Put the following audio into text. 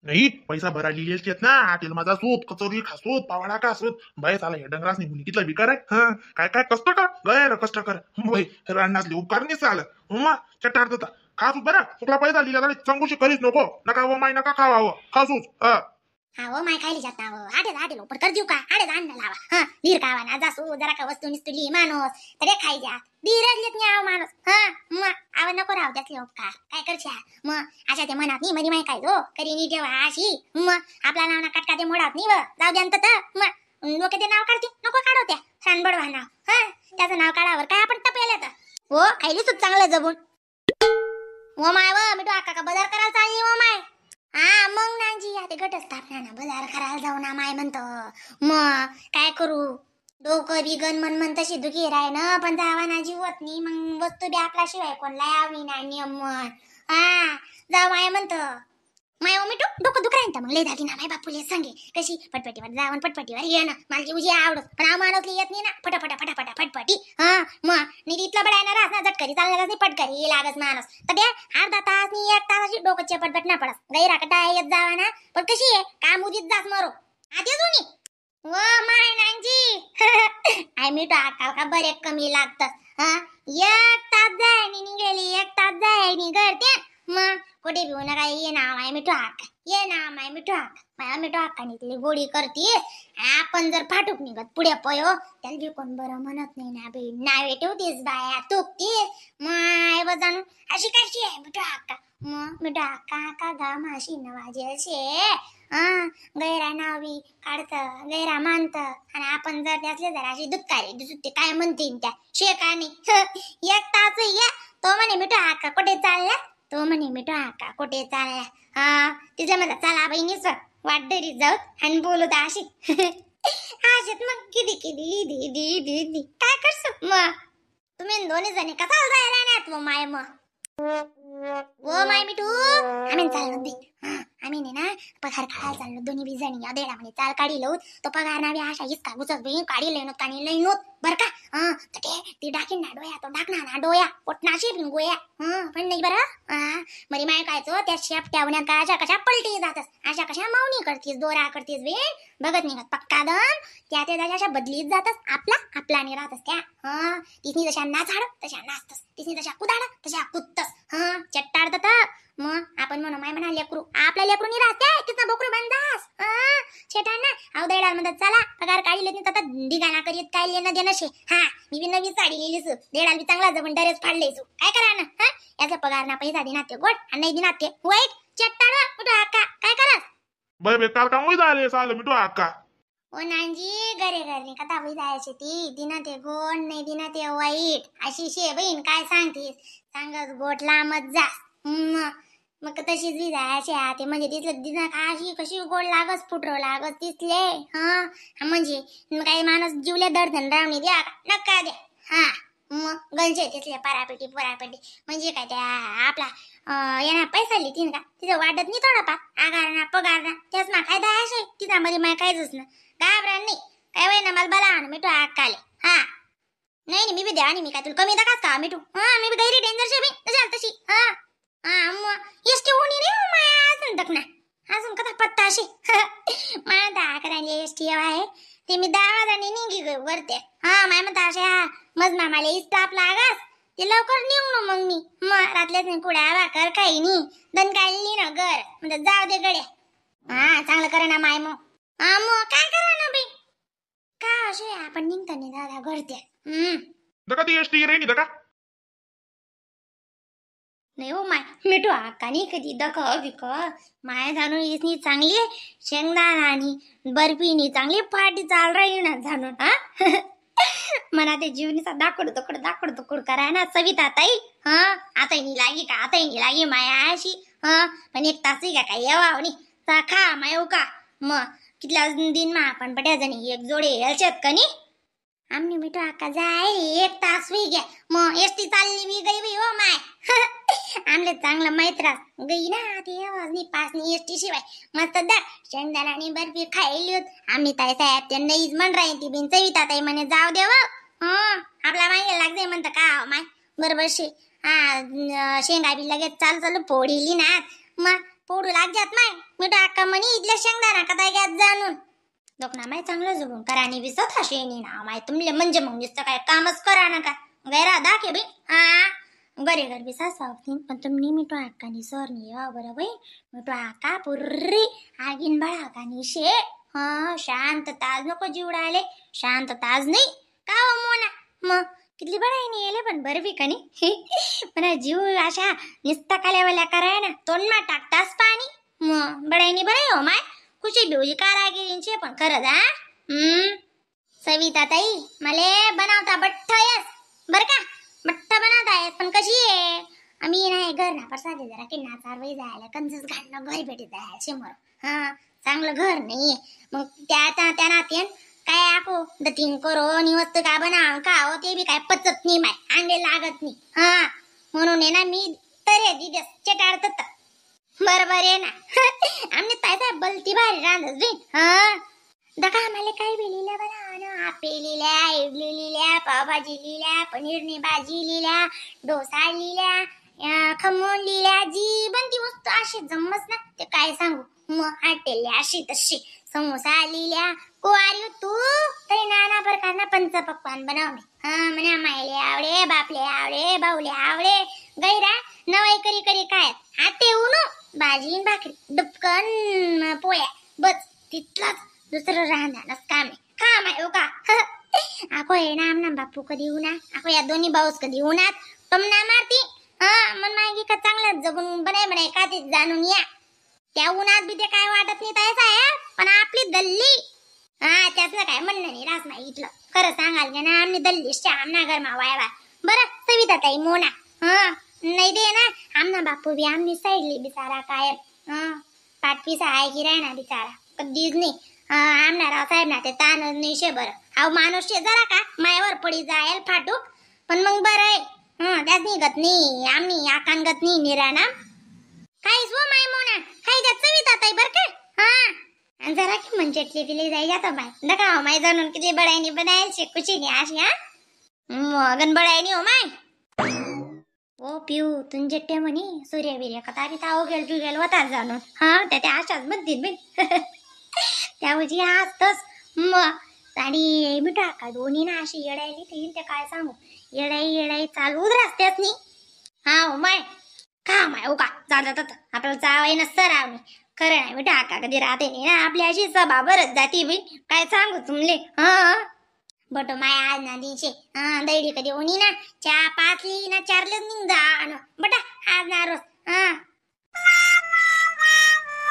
नाही पैसा भरा लिहिलेल ना हॉटेल माझा सूत कचोरी खासूत पावाडा खासूत बाय चाला या डंगरास निघून कितला विकार आहे. हा काय काय कष्ट कर गैर कष्ट कर बाई रान्नासले उपकार नाही चाल मग चटार होता खासूत बरं तुला पैसा लिहिला चंगुशी करीच नको नका व माय नका खावावं खासूच. हा हा माय खायली जात ना आडे आडे लवकर कर देऊ का आडे आण लावा. हा धीर कावा ना जासू जरा का वस्तू निस्तुली माणूस तरी खाई जा धीरच लेत नाही आव माणूस. हा मग आव नको राहू त्यातले उपकार काय करशा मग अशा ते मनात नाही मरी माय काय जो करी नी ठेवा अशी मग आपला नाव ना कटका ते मोडात नाही व जाऊ द्या तर मग लोक ते नाव काढते नको काढो त्या शानबडवा नाव. हा त्याचं नाव काढावर काय आपण टपेल तर हो खायली सुद्धा चांगलं जगून. ओ my व मिठू आका का बाजार करायला चालली ओ my. हा मग नाजी आता घटस्थापना ना बाजार करायला जाऊ ना माय म्हणतो मग काय करू डोकं बिगन मन मन तशी दुखी राय ना पण जावा ना जीवत नाही मग वस्तू बी आपला शिवाय कोणला यावी ना नियम मन. हा जाऊ माय म्हणतो माय ओ मिठू डोकं दुखरायन मग लय झाली ना माय बापूले सांगे कशी पटपटीवर जावन पटपटीवर ये ना मला जीव जी आवडत पण आ माणूसली येत नाही ना फटाफटा फटाफटा फटफटी. हा मग नाही इथलं बडाय ना रास ना झटकरी चालणार नाही पटकरी लागस माणूस तर ते अर्धा तास नाही एक तास अशी डोकं चेपटपट ना पडस गैरा कटा येत जावा ना पण कशी आहे काम उदीत जास मरो आधी जुनी व माय नांजी. I मिठू आकाल का बरे कमी लागतात. हा एक तास जाय नी निघाली एक तास जाय नी करते मग कुठे भिवू नका ये ना माय मिठू आका ये ना माय मिठू आका माया मिठू आका निघली गोडी करतीस आपण जर फाटूक निघत पुढे पयो त्याला बी कोण बरं म्हणत नाही ना बी नावे ठेवतीस बाया तुकतीस माय वजन अशी कशी आहे मिठू आका मग मिठू आका आका गाम अशी नवाजी अशी हा गैरा नावी काढत गैरा मानत आणि आपण जर त्यातले जरा अशी दुत्कारी दुसुत्ती काय म्हणतील त्या शेका नाही. एक तास ये तो म्हणे मिठू आका कुठे चालला तो म्हणे मिठू आका कुठे चालला. हा तिथल्या म्हणतात चला बहिणीच वाटदरी जाऊ आणि बोलू तर अशी अशीच मग किती किती दी दी दी दी काय करसो मग तुम्ही दोन्ही जणी कसाला जायला नाही मग माय मग ओ my Mithu आम्ही चाललो बी. हा आम्ही ना पगार काढायला चाललो दोन्ही बी जणी या देडा म्हणे चाल काढी लवत तो पगार ना बी अशा इचका गुचत बी काढी लई काणी लई नोत बर का. हा तर ते ती डाकीन ना डोया तो डाकना ना डोया पोटनाशी बिन गोया. हा पण नाही बरं. हा मरी माय कायचो त्या शेपट्या काय अशा कशा पलटी जातस अशा कशा मावणी करतीस दोरा करतीस बी बघत निघत पक्का दम त्या ते अशा बदलीत जातस आपला आपला नाही राहतस त्या. हा तिसनी जशा नाचाड तशा नाचतस तिसनी जशा कुदाड तशा कुदतस. हा चट्टाडत मग आपण म्हणू माय म्हणा लेकरू आपल्या लेकरू नाही राहते तिथं बोकरू बनदास. हा छेटांना अहो दैडाल म्हणतात चला पगार काढी लेत नाही ढिगाणा करीत काय लेणं देणं शे. हा मी बी नवी साडी लिहिली सु देडाल बी चांगला जमून ड्रेस फाडले सु काय करा ना. हा याचा पगार ना पैसा दिना ते गोड आणि नाही दिना ते वाईट चट्टाड कुठं आका काय करा बाय बेकार काम होई झाले साल मिठू आका. ओ नानजी घरे घरे कथा होई जायची ती दिना ते गोड नाही दिना ते वाईट अशी शे बहीण काय सांगतीस सांगत गोड लांबच जा मग तशीच बी जायची ते म्हणजे तिथलं दिना का अशी कशी गोड लागस फुटरो लागस तिथले. हा म्हणजे काही माणूस जीवले दर्दन रावणी द्या नका द्या. हा मग गंजे तिथले परापेटी परापेटी म्हणजे काय त्या आपला येणार पैसा लिहितीन का तिथं वाटत नाही थोडाफार आगार ना पगार ना त्याच मा काय दयाशे तिथं मध्ये माय काहीच ना घाबरा नाही काय वय ना मला बला आण मिठू आकाले. हा नाही मी बी द्या आणि मी काय तुला कमी दाखास का मिठू. हा मी बी गैरी डेंजर शे बी तशी तशी. हा हा मग एसटी होणी नाही हो माया अजून तक ना अजून कथा पत्ता अशी माया दहा करायला एसटी आहे ते मी 10 वाजता निघी वरते. हा माय म्हणता अशा मज मामाला इस्ताप लागस ते लवकर निघू मग मी मग रातल्याच नाही कुड्या भाकर काही नाही दन काही ना घर म्हणजे जाऊ दे गड्या. हा चांगलं करा ना माय मग. हा मग काय करा ना बाई का असे आपण निघतो नाही दादा घरते. दका ती एसटी रे दका नाही हो माय मिठू आका नाही कधी दख बिक माया जाणून इसनी चांगली शेंगदाणा आणि बर्फीनी चांगली फाटी चाल राहिली ना जाणून. हा मना ते जीवनीचा दाखड दुकड दाखड दुकड कराय ना सविता ताई. हा आता नी लागी का आता नी लागी माया अशी. हा पण एक तास का काय येवा नी खा माय का मग कितल्या दिन मा आपण बट्या जणी एक जोडे हेलशात का नी आमनी मिठू आका जाय एक तास होई ग्या मग एसटी चालली बी गई बी हो माय. आमले चांगलं माहित रास गई ना ते वाजनी पासनी एसटी शिवाय मस्त दा शेंगदाणा आणि बर्फी खायली होत आम्ही ताई साहेब ते नाहीच म्हण राहीन ती बिन सविता ताई म्हणे जाऊ दे व. हा आपला मागे लागते म्हणतं का माय बरोबर शे. हा शेंगा बी लगेच चालू चालू फोडीली ना मग पोडू लाग जात माय मी टाका म्हणी इथल्या शेंगदाणा कदा घ्यात जाणून लोक ना माय चांगलं जगून करानी विसत हशे नी ना माय तुमले म्हणजे मग नुसतं काय कामच करा नका गैरा दाखे बाई. हा घरे घर बी सासवा पण तुम्ही मिठो आकानी सरनी येवा बरं बाई. मिठो आका पुर्री आगीन बाळा कानी शे. हा शांत ताज नको जीवडाले शांत ताज नाही का हो मोना. मग कितली बडाई नाही येले पण बरं बी का नाही. पण जीव अशा निस्ता काल्यावाल्या कराय ना तोंडमा टाकतास पाणी. मग बडाईनी बरं हो माय खुशी बिवजी कारागिरींचे पण खरंच. हा सविता ताई मले बनवता बठ्ठ येस बर का बठ्ठ बनवता येस पण कशी आहे आम्ही नाही घर ना प्रसाद जरा किन्ना चारवई जायला कंजस घालणं घरी भेटी जायला समोर. हा चांगलं घर नाही मग त्या त्या नातेन काय आको दतीन करो नि वस्तू का बनाव का हो ते बी काय पचत नाही माय अंडे लागत नाही. हा म्हणून आहे ना मी तरे दिदे चटाडत बरोबर आहे ना. आमने ताय ताय बलती भारी रांधस बी. हा दका आम्हाला काय बी लिहिल्या बरं ना आपे लिहिल्या इडली लिहिल्या पावभाजी लिहिल्या पनीरनी भाजी लिहिल्या डोसा लिहिल्या खमण लिहिल्या जी बनती वस्तू अशी जमच ना ते काय सांगू. मग हाटेली अशी तशी समोसा लिहिल्या कुवारी तू तरी नाना प्रकारना पंचपक्वान बनवले. हा म्हणा मायले आवडे बापले आवडे भाऊले आवडे गैरा नवाई करी करी काय आते उनो भाजी भाकरी डुपकन पोळ्या बस तिथलाच दुसरं राहणारच काम आहे. का माय हो का. आको हे ना आमना बापू कधी उना आको या दोन्ही भाऊस कधी उन्हात टमना मारती. हा मन मागी का चांगलं जगून बनाय बनाय का ते जाणून या त्या उन्हात बी ते काय वाटत नाही तायचा आहे पण आपली दल्ली. हा त्यातलं काय म्हणणं नाही रास नाही इथलं खरं सांगाल का ना आमनी दल्ली आमना घर मा वाय वाय बरं सविता ताई मोना. हा नाही दे ना आमना बापू बी आमनी साईडली बिचारा काय. हा पाठपीसा आहे की राय ना बिचारा कधीच नाही. आमना रावसाहेब ना ते तानच नाही शे बरं अहो माणूस शे जरा का मायावर पडी जायल फाटूक पण मग बरं आहे. हा त्याच निघत नाही आम्ही आकांगत नाही निरा ना काहीच हो माय मोना काही त्या सविता ताई बर का. हा आणि जरा की म्हणजे तिले जाई जातो बाय नका हो माय जाणून किती बडायनी बनायची कुशी नाही अशी. हा मगन बडायनी हो माय ओ पिऊ तुंजेट्टे म्हणी सूर्य बिर्य कथा बी ताव गेल बिगेल होता जाणून. हा त्या त्या अशाच म्हणतील बाई. त्याऐवजी असतच मग आणि मी टाका दोन्ही ना अशी येडायली ते ते काय सांगू येडाई येडाई चालूच रस्त्यात नाही. हा हो माय का माय हो का जातात आपल्याला जावाय नसतं रावणी खरं नाही मी टाका कधी राहते नाही ना आपली अशी सभा बरच जाती बाई काय सांगू तुमले. हा बट my आज ना दिवशे हा दैडी कधी होणी ना 4-5 ली ना 4 लेच निघ जा बटा आज ना रोज. हा